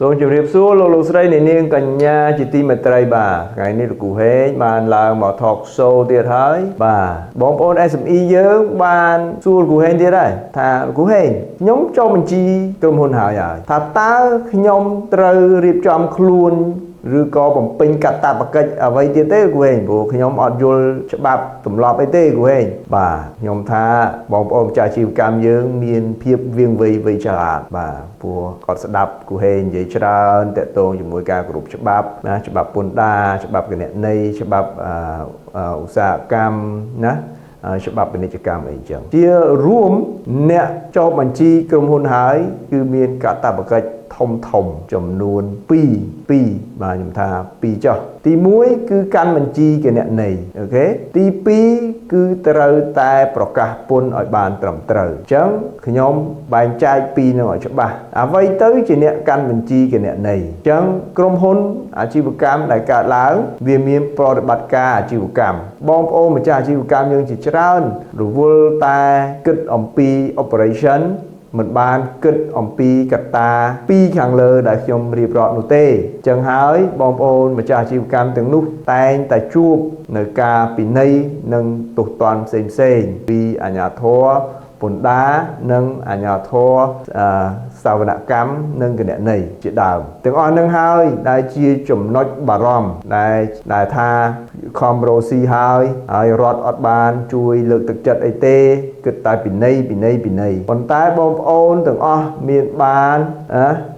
សូមជម្រាបសួរលោកលោកស្រីអ្នកនាងកញ្ញាជាទីមេត្រីបាទថ្ងៃនេះលោកគ្រូហេងបានឡើងមក talk show ទៀតហើយបាទបងប្អូន SME យើងបានសួរលោកគ្រូហេងទៀតហើយថាលោកគ្រូហេងខ្ញុំចុះបញ្ជីក្រុមហ៊ុនហើយហើយថាតើខ្ញុំត្រូវរៀបចំខ្លួនឬក៏បំពេញកាតព្វកិច្ចអ្វីទៀតទេគ្រូហេងព្រោះខ្ញុំអត់យល់ច្បាប់ទម្លាប់អីទេគ្រូហេងបាទខ្ញុំថាបងប្អូនម្ចាស់អាជីវកម្មយើងមានភាពវៀងវៃវៃឆ្លាតបាទព្រោះគាត់ស្ដាប់គ្រូហេងនិយាយច្រើនតាក់ទងជាមួយការគោរពច្បាប់ណាច្បាប់ពន្ធដារច្បាប់គណនេយ្យច្បាប់ឧស្សាហកម្មណាច្បាប់ពាណិជ្ជកម្មអីចឹងជារួមអ្នកចុះបញ្ជីក្រុមហ៊ុនហើយគឺមានកាតព្វកិច្ចធំធំចំនួន2 2បាទខ្ញុំថា2ចុះទី1គឺកាន់បញ្ជីគណនេយ្យ OK ទី2គឺត្រូវតែប្រកាសពន្ធឲ្យបានត្រឹមត្រូវអញ្ចឹងខ្ញុំបែងចែកពីរនឹងឲ្យច្បាស់អ្វីទៅជាអ្នកកាន់បញ្ជីគណនេយ្យអញ្ចឹងក្រុមហ៊ុនអាជីវកម្មដែលកើតឡើងវាមានប្រតិបត្តិការអាជីវកម្មបងប្អូនម្ចាស់អាជីវកម្មយើងជាច្រើនរវល់តែគិតអំពី operation មិនបានគិតអំពីកត្តាពីរខាងលើដែលខ្ញុំរៀបរាប់នោះទេចឹងហើយបងប្អូនម្ចាស់អាជីវកម្មទាំងនោះតែងតែជួបនៅការពិន័យនិងទោសទណ្ឌផ្សេងផ្សេងពីអាជ្ញាធរពន្ធដារនិងអាជ្ញាធរសាវនកម្មនិងគណនេយ្យជាដើមទាំងអស់នឹងហើយដែលជាចំណុចបារម្ភដែលថាខំរស់ស៊ីហើយហើយរដ្ឋអត់បានជួយលើកទឹកចិត្តអីទេគិតតែពិន័យពិន័យពិន័យប៉ុន្តែបងប្អូនទាំងអស់មានបាន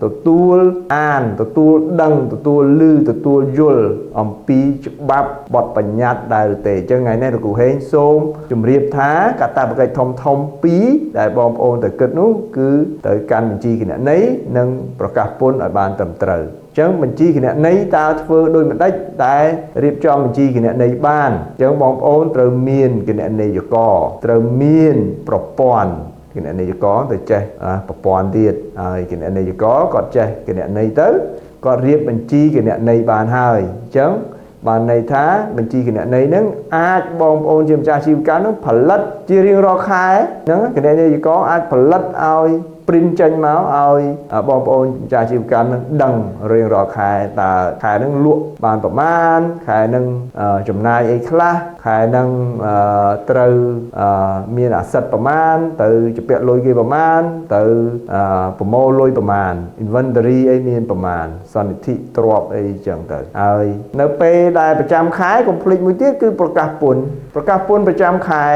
ទទួលអានទទួលដឹងទទួលឮទទួលយល់អំពីច្បាប់បទបញ្ញត្តិដែរឬទេអញ្ចឹងថ្ងៃនេះលោកគ្រូហេងសូមជម្រាបថាកាតព្វកិច្ចធំធំពីរដែលបងប្អូនត្រូវគិតនោះគឺត្រូវកាន់បញ្ជីគណនេយ្យនិងប្រកាសពន្ធឲ្យបានត្រឹមត្រូវចឹងបញ្ជីគណនេយ្យតើធ្វើដូចម្ដេចតែរៀបចំបញ្ជីគណនេយ្យបានចឹងបងប្អូនត្រូវមានគណនេយ្យករត្រូវមានប្រព័ន្ធគណនេយ្យករទៅចេះប្រព័ន្ធទៀតហើយគណនេយ្យករគាត់ចេះគណនេយ្យទៅគាត់រៀបបញ្ជីគណនេយ្យបានហើយអញ្ចឹងបានន័យថាបញ្ជីគណនេយ្យហ្នឹងអាចបងប្អូនជាម្ចាស់អាជីវកម្មហ្នឹងផលិតជារៀងរាល់ខែហ្នឹងគណនេយ្យករអាចផលិតឲ្យ print ចេញមកឲ្យបងប្អូនម្ចាស់អាជីវកម្មនឹងដឹងរៀងរាល់ខែតើខែហ្នឹងលក់បានប្រមាណខែហ្នឹងចំណាយអីខ្លះខែហ្នឹងត្រូវមានអាសិតប្រមាណទៅជំពាក់លុយគេប្រមាណទៅប្រមូលលុយប្រមាណ inventory អីមានប្រមាណសន្និធិទ្រព្យអីចឹងទៅហើយនៅពេលដែលប្រចាំខែកុំភ្លេចមួយទៀតគឺប្រកាសពន្ធប្រកាសពន្ធប្រចាំខែ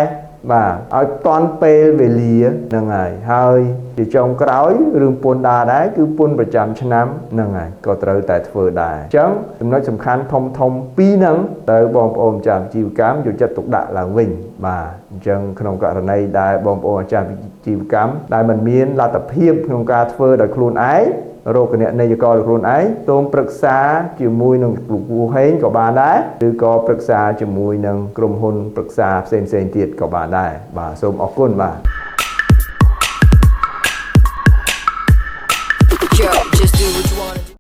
បាទឲ្យតាន់ពេលវេលាហ្នឹងហើយហើយជាចុងក្រោយរឿងពន្ធដារដែរគឺពន្ធប្រចាំឆ្នាំហ្នឹងហើយក៏ត្រូវតែធ្វើដែរអញ្ចឹងចំណុចសំខាន់ធំធំពីរហ្នឹងត្រូវបងប្អូនម្ចាស់អាជីវកម្មយកចិត្តទុកដាក់ឡើងវិញបាទអញ្ចឹងក្នុងករណីដែលបងប្អូនម្ចាស់អាជីវកម្មដែលមិនមានលទ្ធភាពក្នុងការធ្វើដោយខ្លួនឯងរកគណនេយ្យករដោយខ្លួនឯងសូមប្រឹក្សាជាមួយនឹងលោកគ្រូហេងក៏បានដែរឬក៏ប្រឹក្សាជាមួយនឹងក្រុមហ៊ុនប្រឹក្សាផ្សេងផ្សេងទៀតក៏បានដែរបាទសូមអរគុណបាទ Yo, just